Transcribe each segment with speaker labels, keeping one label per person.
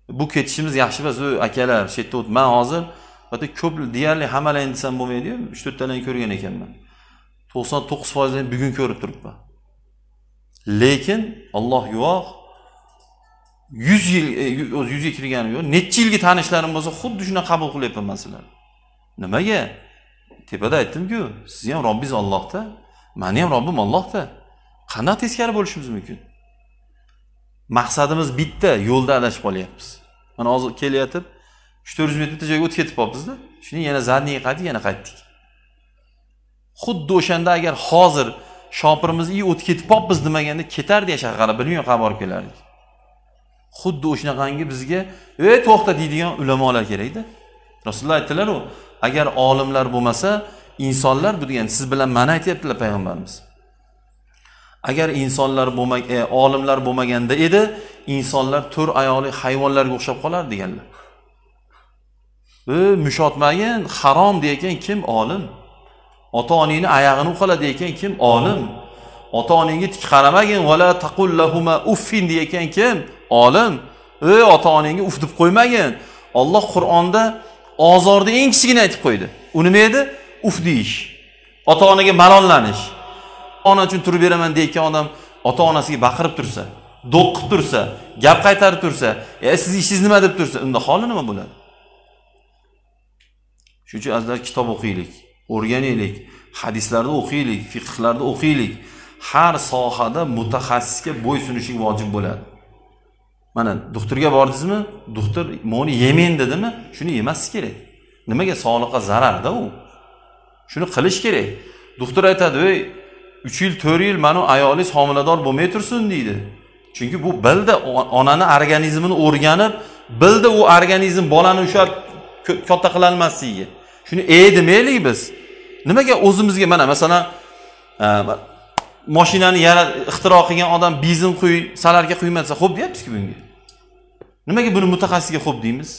Speaker 1: Bu ketishimiz yaxshi emas, akalar, shu yerda man hozir hatto ko'p deyarli hammalarini desam bo'lmaydi-yu, 3-4 talarni ko'rgan ekanman. 99% bugun ko'rib turibman. Lekin Alloh guvoh, 100 yil o'zi 100 ga kirganim yo'q, necha yilgi tanishlarim bo'lsa, xuddi shuni qabul qilyapman man sizlarni. Nimaga? Tepada aytdim-ku, sizni ham Robbingiz Allohda, meni ham Robbim Allohda. Qanday teskari bo'lishimiz mumkin? Maqsadimiz bitta, yo'lda adashib qolyapmiz. Mana hozir kelyapti, 3-400 metr joyga o'tib ketib qolibmiz-da. Shuni yana zadniga qaytdik, yana qaytdik. Xuddi o'shanda agar hozir shopirimiz o'tib ketib qolibmiz demaganda ketardi yashaqa qarab, bilmayman qayerga borib kelardik. Xuddi o'shanaqangi bizga "Ey to'xta" deydigan ulamolar kerak-da. Rasululloh aytdilar-u, agar olimlar bo'lmasa, insonlar bu degan siz bilan meni aytayaptilar payg'ambarimiz. Agar insonlar olimlar bo'lmaganda edi, insonlar to'rt oyoqli hayvonlarga o'xshab qolar deganlar. Mushotmagin, harom degan kim olim? Ota-onangni oyog'ini uqala degan kim olim? Ota-onangga tik qaramagin, vala taqul lahuma uffin degan kim olim? Ota-onangga uf deb qo'ymagin. Alloh Qur'onda ozorni eng kichigini aytib qo'ydi. U nima edi? Uf deyish. Ota-onaga malollanish. Ona uchun turib beraman deyotgan odam ota-onasiga baqirib tursa, do'q qilib tursa, gap qaytarib tursa, siz ishingiz nima deb tursa, unda holi nima bo'ladi? Shuning uchun azizlar kitob o'qiylik, o'rganaylik, hadislarni o'qiylik, fiqhlarni o'qiylik. Har sohada mutaxassisga bo'ysunishing vojib bo'ladi. Mana doktorga bordingizmi? Doktor "Meni yemang" dedimi? Shuni yemaslik kerak. Nimaga? Sog'liqqa zararda u. Shuni qilish kerak. Doktor aytadi, "Ey, 3 yil, 4 yil mana ayolingiz homilador bo'lmay tursin" deydi. Chunki bu bildi, onani organizmini o'rganib, bildi u organizm bolani ushlab katta qila olmasligiga. Shuni demaylik biz. Nimaga o'zimizga mana masalan mashinani ixtiro qilgan odam benzin quy, salarga quyma desa, xo'p deyapmiz-ku bunga. Nimaga buni mutaxassisga xo'p deymiz?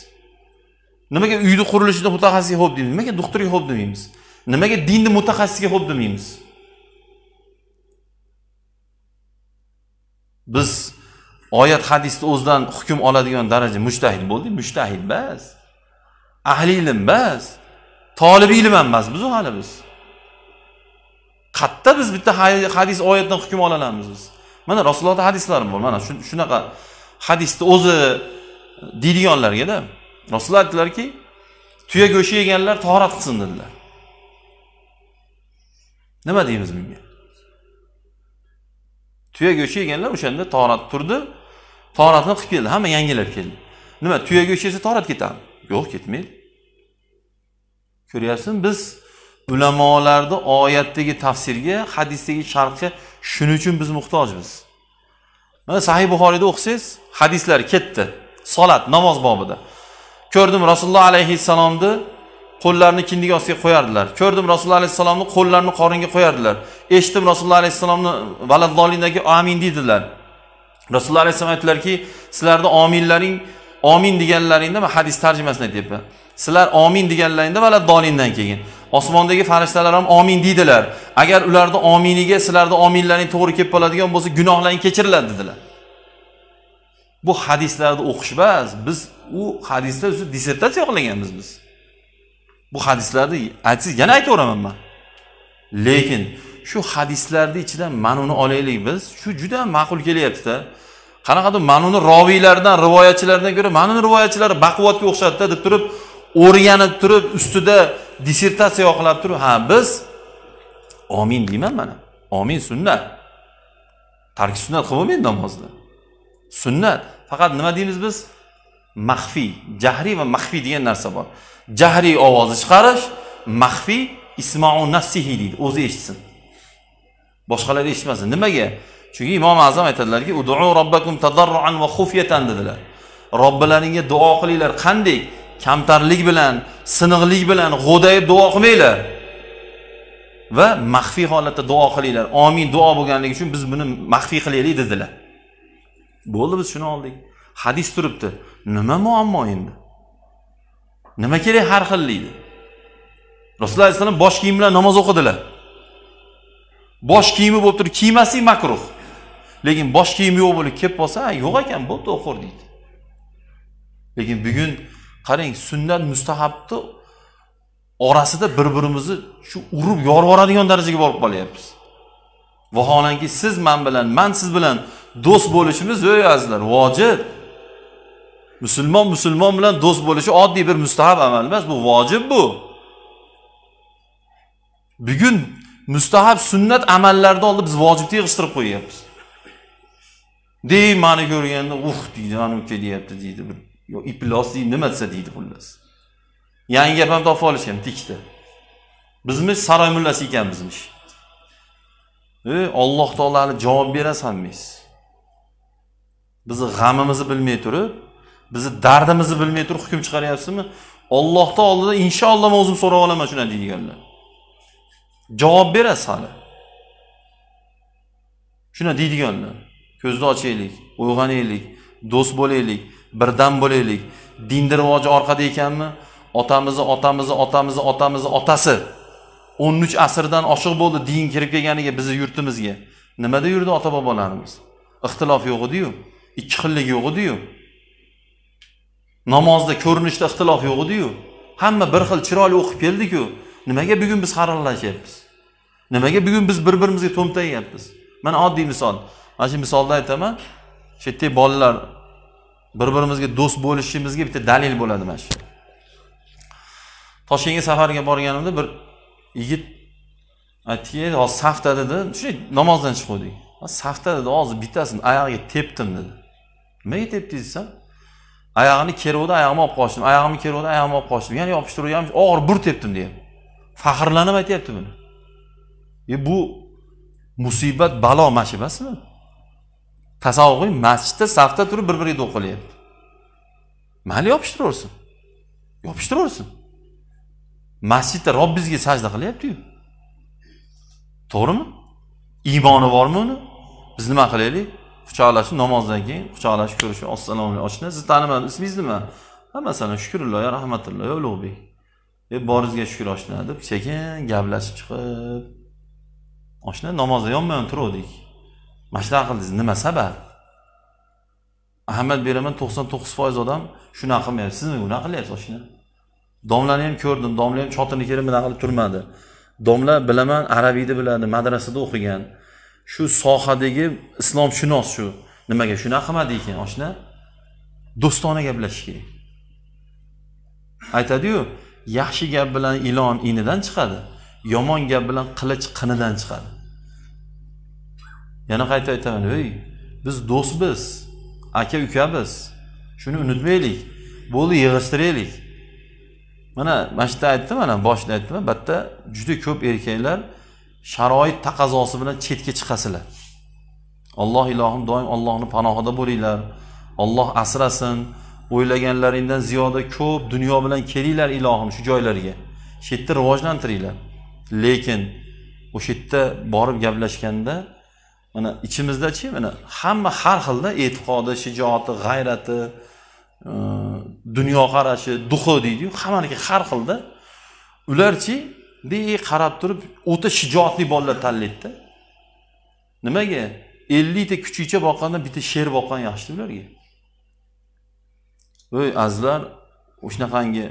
Speaker 1: Nimaga uyni qurilishida mutaxassisga xo'p deymiz? Nimaga doktorga xo'p demaymiz? Nimaga dinni mutaxassisga xo'p demaymiz? Biz oyat hadisni o'zidan hukm oladigan daraja mujtahid bo'ldik, mujtahid bas. Ahli ilm bas. Tolib ilm ham emas biz u hali biz. Qatta biz bitta hadis oyatdan hukm ola olamiz biz. Mana Rasulullohning hadislari bor. Mana shunaqa hadisni o'zi deydiganlarga-da. Rasululloh aytdilarki, tuya go'shti yeganlar tahorat qilsin dedilar. Nima deymiz bunga? Tuya go'shti yeganlar o'shanda tahorat turdi, tahoratni qilib keldi, hamma yangilab keldi. Nima, tuya go'shti yesa tahorat ketadimi? Yo'q, ketmaydi. Ko'ryapsizmi, biz ulamolarni oyatdagi tafsirga, hadisdagi sharhga shuning uchun biz muhtojmiz. Mana Sahih Buxoriyda o'qisangiz, hadislar ketdi. Solat, namoz bobida. Ko'rdim Rasululloh alayhissalomni qo'llarini kindik ostiga qo'yardilar. Ko'rdim Rasululloh alayhissalomni qo'llarini qoringa qo'yardilar. Eshitdim Rasululloh alayhissalomni valaddolindagi amin dedilar. Rasululloh alayhissalom aytdilarki, sizlarni ominlaring, omin deganlaringda, men hadis tarjimasini aytyapman. Sizlar omin deganlaringda valaddolindan keyin osmondagi farishtalar ham omin deydilar. Agar ularning ominiga sizlarning ominlaring to'g'ri kelib qoladigan bo'lsa, gunohlaring kechiriladi dedilar. Bu hadislarni o'qish emas, biz u hadislar ustida dissertatsiya qilganmiz biz. Bu hadislarni aytsangiz yana aytaveraman men. Lekin shu hadislarning ichidan ma'noni olaylik biz. Shu juda ma'qul kelyapti-da. Qanaqadir ma'noni roviylardan, rivoyatchilardan ko'ra ma'noni rivoyatchilari baquvvatga o'xshadi deb turib, o'rganib turib, ustida dissertatsiya qilib turib, ha biz omin deyman mana. Omin sunnat. Tarki sunnat qilib bo'lmaydi namozda. Sunnat. Faqat nima deymiz biz? Maxfiy, jahriy va maxfiy degan narsa bor. Jahriy ovozi chiqarish, maxfiy isma'u nafsihi deydi, o'zi eshitsin. Boshqalar eshitmasin. Nimaga? Chunki Imom Azam aytadilarki, "Ud'u robbakum tadarruan va xufyatan" dedilar. Robbilaringga duo qilinglar qanday? Kamtarlik bilan, siniqlik bilan g'o'dayib duo qilmanglar. Va maxfiy holatda duo qilinglar. Amin duo bo'lganligi uchun biz buni maxfiy qilaylik dedilar. Bo'ldi, biz shuni oldik. Hadis turibdi. Nima muammo endi? Nima kerak har xillikdi? Rasululloh alayhisalom bosh kiyim bilan namoz o'qidilar. Bosh kiyimi bo'lib turib kiymaslik makruh. Lekin bosh kiyimi yo'q bo'lib kelib qolsa, yo'q ekan, bo'pti, o'qir deydi. Lekin bugun qarang, sunnat mustahabni orasida bir-birimizni shu urib yorib yuboradigan darajaga borib qolyapmiz. Vaholanki siz men bilan, men siz bilan do'st bo'lishimiz, ey azizlar, vojib. Musulmon musulmon bilan do'st bo'lishi oddiy bir mustahab amal emas, bu vojib bu. Bugun mustahab sunnat amallarni oldi biz vojibni yig'ishtirib qo'yyapmiz. Dey meni ko'rganda, deydi, ana uka deyapti deydi, bir yo iflos deydi, nima desa deydi xullas. Yangi gap ham topib olishgan ikkita. Bizmish saroy mullasi ekanmizmish. Alloh taolani javob berasiz hammangiz. Bizni g'amimizni bilmay turib, bizni dardimizni bilmay turib hukm chiqaryapsizmi? Alloh taolodan inshaalloh men o'zim so'rab olaman shuni deydiganlar. Javob berasiz hali. Shuni deydiganlar. Ko'zni ochaylik, uyg'onaylik, do'st bo'laylik, birdam bo'laylik. Dinni rivoji orqada ekanmi? Otamizni, otamizni, otamizni, otamizni otasi 13 asrdan oshiq bo'ldi din kirib kelganiga bizni yurtimizga. Nimada yurdi ota-bobolarimiz? Ixtilof yo'q edi-yu, ikki xillik yo'q edi-yu. Namozda ko'rinishda ixtilof yo'q edi-yu. Hamma bir xil chiroyli o'qib keldi-ku. Nimaga bugun biz xarallashyapmiz? Nimaga bugun biz bir-birimizga to'mtayyapmiz? Mana oddiy misol. Mana shu misolda aytaman. Shu yerda bolalar bir-birimizga do'st bo'lishimizga bitta dalil bo'ladi mana shu. Toshkentga safarga borganimda bir yigit aytdiki, hozir safda dedi, shunday namozdan chiqdik. Safda dedi, hozir bittasini oyog'iga tepdim dedi. Nimaga tepdingiz desam, oyog'ini keruvdi, oyog'imni olib qochdim, oyog'imni keruvdi, oyog'imni olib qochdim. Ya'ni yopishtirib, og'ir bir tepdim deyapti. Faxrlanib aytyapti buni. Bu musibat, balo mana shu emasmi? Tasavvur qiling, masjidda safda turib bir-biriga do'q qilyapti. Mayli yopishtiraversin. Yopishtiraversin. Masjidda Robbizga sajda qilyapti-yu. To'g'rimi? Iymoni bormi uni? Biz nima qilaylik? Quchoqlashib namozdan keyin quchoqlashib ko'rishib, assalomu alaykum oshna, sizni tanimadim, ismingiz nima? Ha, masalan, Shukrullo ya rahmatulloh ya Ulug'bek. Boringizga shukr oshna deb sekin gaplashib chiqib, oshna namozda yonma-yon turuvdik. Mana shunaqa qildingiz, nima sabab? Ahmad beraman 99% odam shunaqa qilmayapti. Siz nima unaqa qilyapsiz oshna? Domlani ham ko'rdim, domla ham chotini kelib bunaqa qilib turmadi. Domla bilaman, arabiyni biladi, madrasada o'qigan. Shu sohadagi islomshunos shu. Nimaga shunaqa qilmadi ekan oshna? Do'stona gaplashish kerak. Aytadi-yu, yaxshi gap bilan ilon inidan chiqadi, yomon gap bilan qilich qinidan chiqadi. Yana qayta aytaman, ey, biz do'stmiz, aka ukamiz. Shuni unutmaylik. Bo'ldi, yig'ishtiraylik. Mana shu aytdim, mana boshida aytdim, albatta juda ko'p erkaklar sharoit taqozosi bilan chetga chiqasizlar. Alloh ilohim doim Allohning panohida bo'linglar. Alloh asrasin. O'ylaganlaringdan ziyoda ko'p dunyo bilan kelinglar ilohim shu joylarga. Shu yerda rivojlantiringlar. Lekin o'sha yerda borib gaplashganda mana ichimizda-chi, mana hamma har xilda e'tiqodi, shijoati, g'ayrati, dunyo qarashi, duxi deydi-yu, hammaniki har xilda. Ularchi dey qarab turib o'ta shijoatli bolalar tanlaydi. Nimaga? 50 ta kuchukcha boqqandan bitta sher boqqan yaxshi ularga. Ey azizlar, o'shanaqangi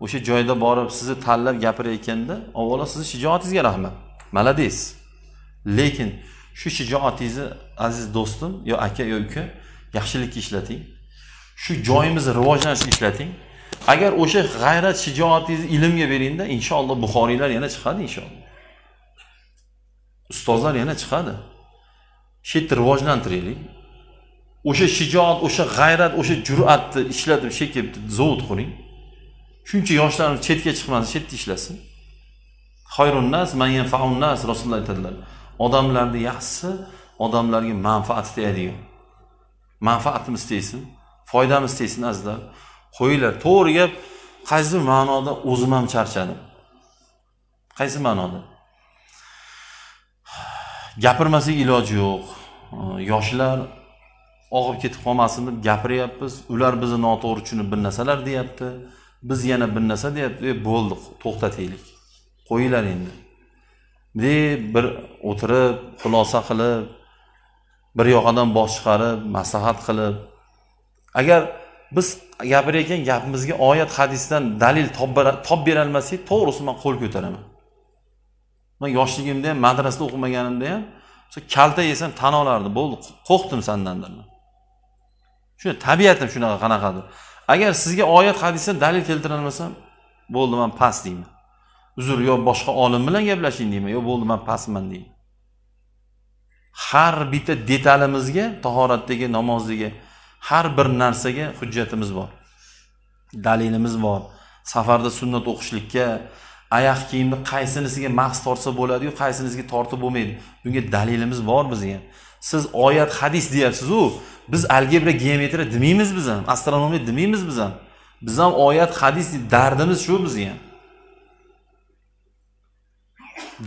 Speaker 1: o'sha joyda borib sizni tanlab gapirayotganda, avvalo sizni shijoatingizga rahmat. Malades. Lekin shu shijoatingizni aziz do'stim, yo aka yo uka, yaxshilikka ishlating. Shu joyimizni rivojlanishga ishlating. Agar o'sha g'ayrat shijoatingizni ilmga beringda, inshaalloh Buxoriylar yana chiqadi inshaalloh. Ustozlar yana chiqadi. Shu yerda rivojlantiraylik. O'sha shijoat, o'sha g'ayrat, o'sha jur'atni ishlatib shu yerga zavod quring. Shuncha yoshlarimiz chetga chiqmasin, shu yerda ishlasin. Xayrun nas man yanfa'un nas, Rasululloh aytadilar. Odamlarni yaxshisi odamlarga manfaat tegadigan. Manfaatimiz tegsin, foydamiz tegsin azizlar. Qo'yinglar, to'g'ri gap, qaysi ma'noda o'zim ham charchadim. Qaysi ma'noda? Gapirmasak iloji yo'q. Yoshlar og'ib ketib qolmasin deb gapiryapmiz. Ular bizni noto'g'ri tushunib bir narsalar deyapti. Biz yana bir narsa deyapti. Bo'ldi, to'xtataylik. Qo'yinglar endi. Deb bir o'tirib, xulosa qilib, bir yoqadan bosh chiqarib, maslahat qilib, agar Biz gapirayotgan gapimizga oyat hadisdan dalil top berolmasak, to'g'risi men qo'l ko'taraman. Men yoshligimda ham, madrasada o'qimaganimda ham kalta yesam tan olardi, bo'ldi, qo'rqdim sandan derdim. Shuni tabiatim shunaqa qanaqadir. Agar sizga oyat hadisdan dalil keltira olmasam, bo'ldi, men past deyman. Uzr, yo boshqa olim bilan gaplashing deyman, yo bo'ldi, men pastman deyman. Har bitta detalimizga, tahoratdagi, namozdagi har bir narsaga hujjatimiz bor. Dalilimiz bor. Safarda sunnat o'qishlikka, oyoq kiyimni qaysinisiga mahs tortsa bo'ladi-yu, qaysinisiga tortib bo'lmaydi. Bunga dalilimiz bor bizga. Siz oyat, hadis deyapsiz-u, biz algebra, geometriya demaymiz biz ham, astronomiya demaymiz biz ham. Biz ham oyat, hadis dardimiz shu bizga ham.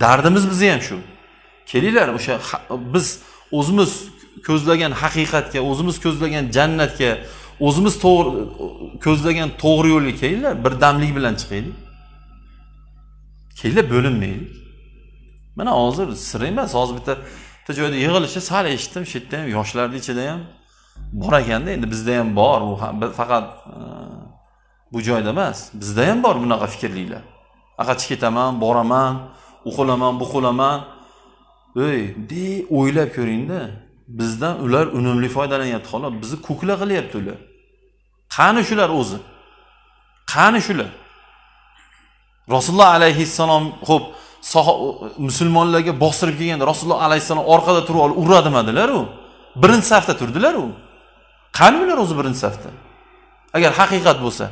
Speaker 1: Dardimiz bizga ham shu. Kelinglar, o'sha biz o'zimiz ko'zlagan haqiqatga, o'zimiz ko'zlagan jannatga, o'zimiz to'g'ri ko'zlagan to'g'ri yo'lga kelinglar, birdamlik bilan chiqaylik. Kelinglar, bo'linmaylik. Mana hozir sir emas, hozir bitta joyda yig'ilishda sal eshitdim, shu yerda ham yoshlarning ichida ham bor ekanda, endi bizda ham bor, u faqat bu joyda emas, bizda ham bor bunaqa fikrliklar. Aqachib ketaman, boraman, o'qilaman, buqilaman. Ey, de o'ylab ko'ringda, bizdan ular unumli foydalanyapti xolos, bizni kukla qilyapti ular. Qani shular o'zi? Qani shular? Rasululloh alayhissalom xo'p, musulmonlarga bostirib kelganda Rasululloh alayhissalom orqada turib olib uradimadilar u. Birinchi safda turdilar u. Qani ular o'zi birinchi safda? Agar haqiqat bo'lsa,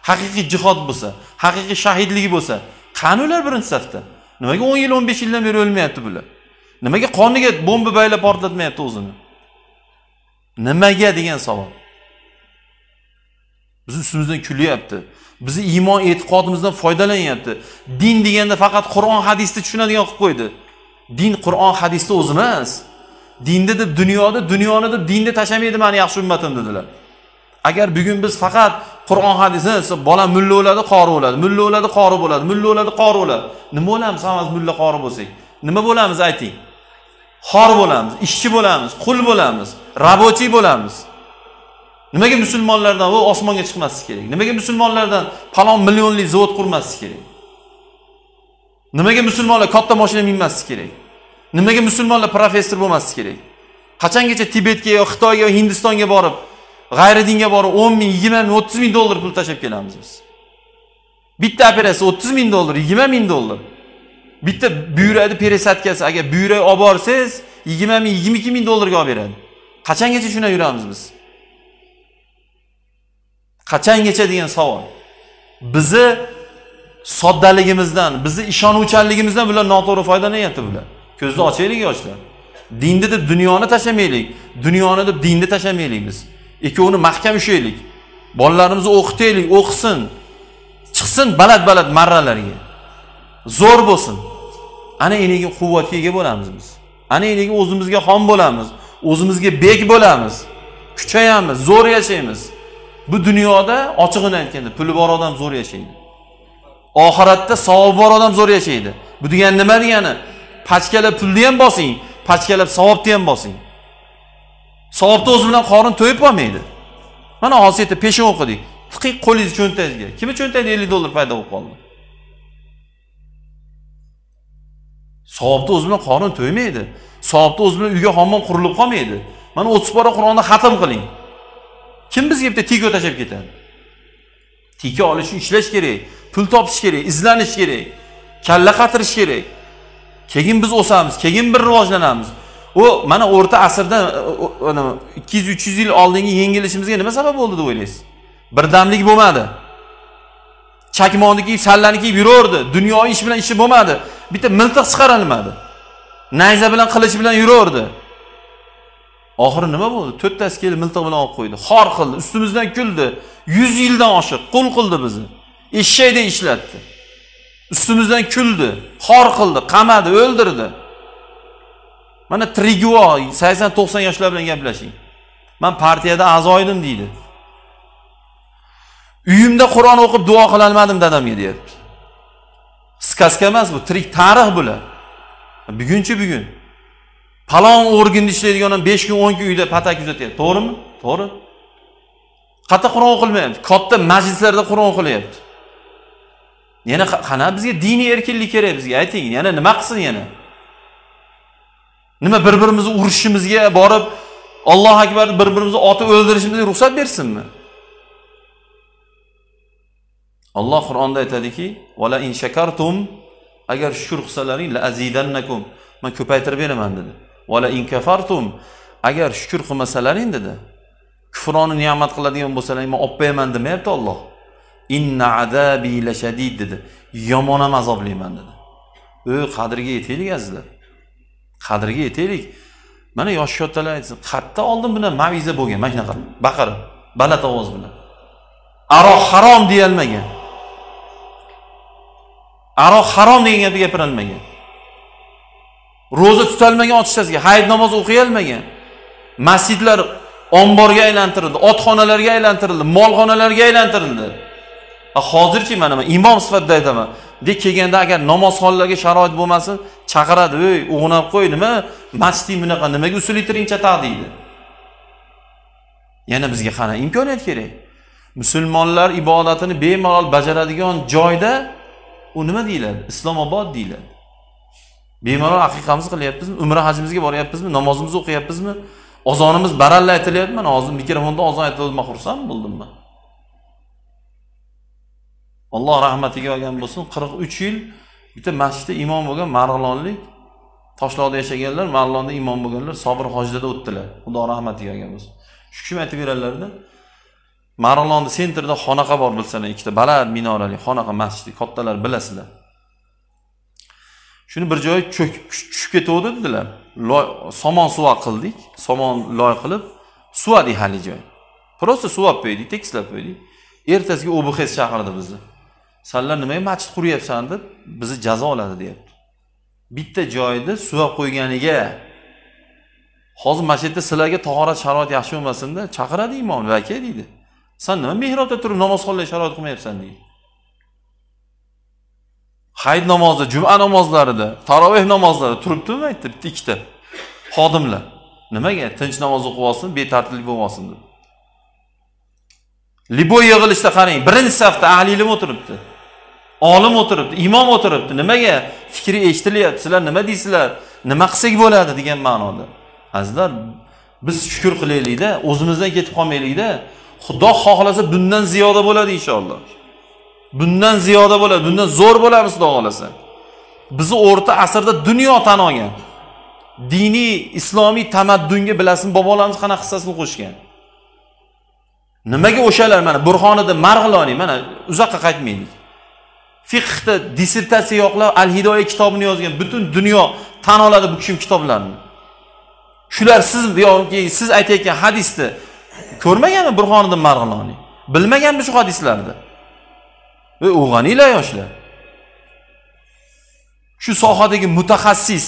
Speaker 1: haqiqiy jihod bo'lsa, haqiqiy shahidligi bo'lsa, qani ular birinchi safda? Nimaga 10 yil, 15 yildan beri o'lmayapti bular? Nimaga qoniga bomba baylab portlatmayapti o'zini? Nimaga degan savol. Bizni ustimizdan kulyapti. Bizni iymon e'tiqodimizdan foydalanyapti. Din deganda faqat Qur'on hadisni tushunadigan qilib qo'ydi. Din Qur'on hadisda o'zi emas. Dinda deb dunyoda, dunyoni deb dinda tashamaydi meni yaxshi ummatim dedilar. Agar bugun biz faqat Qur'on hadisni, bola mulla o'ladi, qori o'ladi, mulla o'ladi, qori bo'ladi, mulla o'ladi, qori o'ladi. Nima bo'lamiz hammamiz mulla qori bo'lsak? Nima bo'lamiz ayting? Xor bo'lamiz, ishchi bo'lamiz, qul bo'lamiz, rabochiy bo'lamiz. Nimaga musulmonlardan u osmonga chiqmaslik kerak? Nimaga musulmonlardan falon millionlik zavod qurmaslik kerak? Nimaga musulmonlar katta mashina minmaslik kerak? Nimaga musulmonlar professor bo'lmaslik kerak? Qachongacha Tibetga yo Xitoyga yo Hindistonga borib, g'ayri dinga borib 10 ming, 20 ming, 30 ming dollar pul tashlab kelamiz biz. Bitta operatsiya 30 ming dollar, 20 ming dollar. Bitta buyrakni peresadkasi, agar buyrak olib borsangiz 20 ming, 22 ming dollarga olib beradi. Qachongacha shuna yuramiz biz? Qachongacha degan savol. Bizi soddaligimizdan, bizi ishonuvchanligimizdan bular noto'g'ri foydalanyapti bular. Ko'zni ochaylik yoshlar. Dinni deb dunyoni tashamaylik, dunyoni deb dinni tashamaylik biz. Ikkovini mahkam ushlaylik. Bolalarimizni o'qitaylik, o'qisin. Chiqsin baland-baland marralarga. Zo'r bo'lsin. Ana endi quvvatga ega bo'lamiz biz. Ana endi o'zimizga xon bo'lamiz, o'zimizga bek bo'lamiz. Kuchayamiz, zo'r yashaymiz. Bu dunyoda ochig'ini aytganda puli bor odam zo'r yashaydi. Oxiratda savob bor odam zo'r yashaydi. Bu degani nima degani? Pachkalab pulni ham bosing, pachkalab savobni ham bosing. Savobni o'zi bilan qorin to'yib qolmaydi. Mana hozir yerda peshin o'qidik. Tiqing qo'lingizni cho'ntagingizga. Kimni cho'ntagida 50 dollar paydo bo'lib qoldi? Savobni o'zi bilan qorin to'ymaydi. Savobni o'zi bilan uyga hammom qurilib qolmaydi. Mana 30 pora Qur'onni xatm qiling. Kim bizga bitta tiko tashlab ketadi? Tiko olish uchun ishlash kerak, pul topish kerak, izlanish kerak, kalla qatirish kerak. Keyin biz o'samiz, keyin bir rivojlanamiz. U mana o'rta asrda 200-300 yil oldingi yengilishimizga nima sabab bo'ldi deb o'ylaysiz? Birdamlik bo'lmadi. Chakmonni kiyib, sallani kiyib yuraverdi. Dunyo ish bilan ishi bo'lmadi. Bitta miltiq chiqarilmadi. Nayza bilan, qilich bilan yuraverdi. Oxiri nima bo'ldi? To'rttasi kelib miltiq bilan olib qo'ydi. Xor qildi, ustimizdan kuldi. 100 yildan oshiq qul qildi bizni. Eshakdek ishlatdi. Ustimizdan kuldi, xor qildi, qamadi, o'ldirdi. Mana tirik guvoh 80-90 yoshlar bilan gaplashing. Men partiyada a'zo edim deydi. Uyimda Qur'on o'qib duo qila olmadim dadamga deyapti. Skaska emas bu, tirik tarix bular. Bugunchi bugun. Palon organda ishlaydigan odam 5 kun 10 kun uyda patak uzatyapti. To'g'rimi? To'g'ri. Qayerda Qur'on o'qilmayapti? Katta majlislarda Qur'on o'qilyapti. Yana qana bizga diniy erkinlik kerak bizga, ayting, yana nima qilsin yana? Nima bir-birimizni urushishimizga borib Allohu akbar bir-birimizni otib o'ldirishimizga ruxsat bersinmi? Alloh Qur'onda aytadiki, "Vala in shakartum", agar shukr qilsalaring, la azidannakum, men ko'paytirib beraman dedi. "Vala in kafartum", agar shukr qilmasalaring dedi, kufroni ne'mat qiladigan bo'lsalaring, men olib qo'yaman demayapti Alloh. Inna azabi lashadid dedi. Yomon ham azoblayman dedi. Qadriga yetaylik azizlar. Qadriga yetaylik. Mana yosh kattalar aytsin, qatta oldin bilan maviza bo'lgan, mana shunaqa baqirib, baland ovoz bilan. Aroq harom deyilmagan. Aroq harom degan gapni gapirilmagan. Ro'za tutalmagan ochiqchasiga, hayit namozi o'qiy olmagan. Masjidlar omborga aylantirildi, otxonalarga aylantirildi, molxonalarga aylantirildi. Hozirchi mana men imom sifatida aytaman. Deb kelganda agar namozxonlarga sharoit bo'lmasin, chaqiradi, "Ey, o'g'nab qo'y, nima masjiding bunaqa, nimaga usulitiring chataq" deydi. Yana bizga qana imkoniyat kerak. Musulmonlar ibodatini bemalol bajaradigan joyda u nima deyiladi? Islomobod deyiladi. Bemalol aqiqamizni qilyapmizmi? Umra hajimizga boryapmizmi? Namozimizni o'qiyapmizmi? Ozonimiz baralla aytilyapti. Mana hozir mikrofonda ozon aytildi, men xursand bo'ldim men. Alloh rahmatiga olgan bo'lsin, 43 yil bitta masjidda imom bo'lgan marg'ilonlik, Toshloqda yashaganlar, Marg'ilonda imom bo'lganlar Sobir hojida o'tdilar. Xudo rahmatiga olgan bo'lsin. Shu kishi aytib beradilar-da, Marg'ilonda sentrda xonaqa bor bilsalar, ikkita baland minorali xonaqa masjidi, kattalar bilasizlar. Shuni bir joyi cho'kib tushib ketuvdi dedilar. Loy, somon suvaq qildik, somon loy qilib suvadik hali joy. Prosta suvab qo'ydik, tekislab qo'ydik. Ertasiga OBXS chaqirdi bizni. Sanlar nimaga masjid quryapsan deb bizni jazoladi deyapti. Bitta joyda suvab qo'yganiga hozir masjidda sizlarga tahorat sharoit yaxshi bo'lmasin-da, chaqiradi imom, "Aka" deydi. Sen nima mehrobda turib namozxonlar sharoit qilmayapsan deydi. Hayit namozi, juma namozlarida, taroveh namozlarida turibdimi aytdi, bitta ikkita xodimlar. Nimaga? Tinch namoz o'qib olsin, betartiblik bo'lmasin deb. Liboy yig'ilishda qarang, birinchi safda ahli ilm o'tiribdi. Olim o'tiribdi, imom o'tiribdi. Nimaga? Fikri eshitilyapti. Sizlar nima deysizlar? Nima qilsak bo'ladi degan ma'noda. Azizlar, biz shukr qilaylik-da, o'zimizdan ketib qolmaylik-da. Xudo xohlasa bundan ziyoda bo'ladi inshaalloh. Bundan ziyoda bo'ladi, bundan zo'r bo'lamiz Xudo xohlasa. Bizni o'rta asrda dunyo tan olgan. Diniy, islomiy tamaddunga bilasizmi, bobolarimiz qanaqa hissasini qo'shgan. Nimaga o'shalar mana Burxonida Marg'iloniy, mana uzoqqa qaytmaylik. Fiqhda dissertatsiya yoqlab Al-Hidoya kitobini yozgan, butun dunyo tan oladi bu kishining kitoblarini. Shular siz yoki siz aytayotgan hadisni ko'rmaganmi Burxoniddin Marg'iloniy? Bilmaganmi shu hadislarni? Ve o'g'aninglar yoshlar. Shu sohadagi mutaxassis,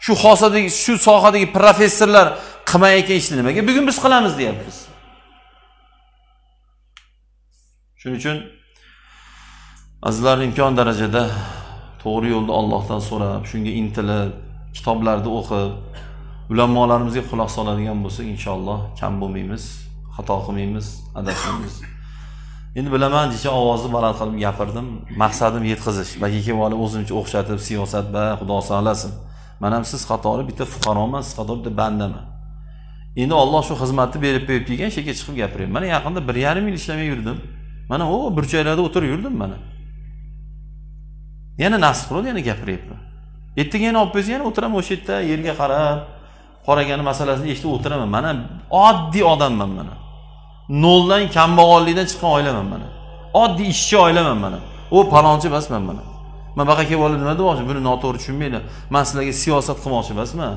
Speaker 1: shu sohadagi professorlar qilmayotgan ishni nimaga bugun biz qilamiz deyapmiz. Shuning uchun azizlar, imkon darajada to'g'ri yo'lda Allohdan so'rab, shunga intilib, kitoblarni o'qib, ulamolarimizga quloq soladigan bo'lsak, inshaalloh kam bo'lmaymiz, xato qilmaymiz, adashmaymiz. Endi bilaman, jicha ovozni baland qilib gapirdim. Maqsadim yetkazish. Balki kelib olib o'zimcha o'xshatib siyosat va Xudo saqlasin. Men ham siz qatori bitta fuqaroman, siz qatori bitta bandaman. Endi Alloh shu xizmatni berib qo'yib degan shekka chiqib gapiryapman. Mana yaqinda 1,5 yil ishlamay yurdim. Mana u burchaklarda o'tirib yurdim mana. Yana nasib qildi, yana gapiryapman. Ertaga yana olib qo'ysa yana o'tiraman o'sha yerda yerga qarab, qoragani masalasini eshitib o'tiraman. Mana oddiy odamman mana. Noldan kambag'allikdan chiqqan oilaman mana. Oddiy ishchi oilaman mana. U palonchi emasman mana. Men baqa kelib olib nima demoqchi? Buni noto'g'ri tushunmanglar. Men sizlarga siyosat qilmoqchi emasman.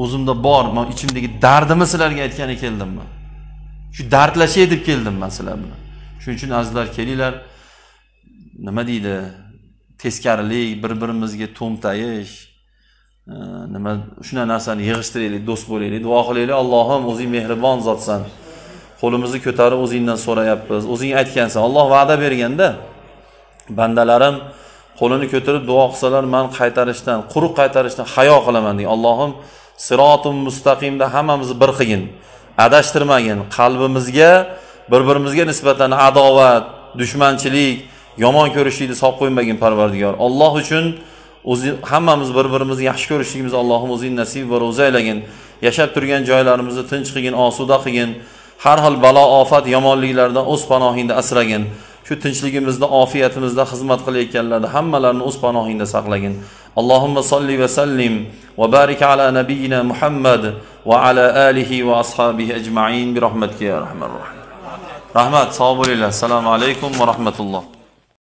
Speaker 1: O'zimda bor, men ichimdagi dardimni sizlarga aytgani keldim men. Shu dardlashay deb keldim men sizlar bilan. Shuning uchun azizlar kelinglar. Nima deydi? Teskarilik, bir-birimizga to'mtayish, nima shunday narsani yig'ishtiraylik, do'st bo'laylik, duo qilaylik. Allohim, o'zing mehribon zotsan. Qo'limizni ko'tarib o'zingdan so'rayapmiz. O'zing aytgansan, Alloh va'da berganda bandalarim qo'lini ko'tarib duo qilsalar, men qaytarishdan, quruq qaytarishdan hayo qilaman degan. Allohim sirotim mustaqimda hammamizni bir qilgin. Adashtirmagin. Qalbimizga bir-birimizga nisbatan adovat, dushmanchilik, yomon ko'rishlikni solib qo'ymagin Parvardigor. Alloh uchun o'zi hammamiz bir-birimizni yaxshi ko'rishligimizni Allohim o'zing nasib va ro'za aylagin. Yashab turgan joylarimizni tinch qilgin, osuda qilgin. Har xil balo, ofat, yomonliklardan o'z panohingda asragin. Shu tinchligimizda, ofiyatimizda xizmat qilayotganlarni hammalarini o'z panohingda saqlagin. Allohumma solli va sallim va barik ala nabiyyina Muhammad va ala alihi va ashabihi ajma'in bi rahmatika ya arhamar rohim. Rahmat, sog' bo'linglar. Assalomu alaykum va rahmatulloh.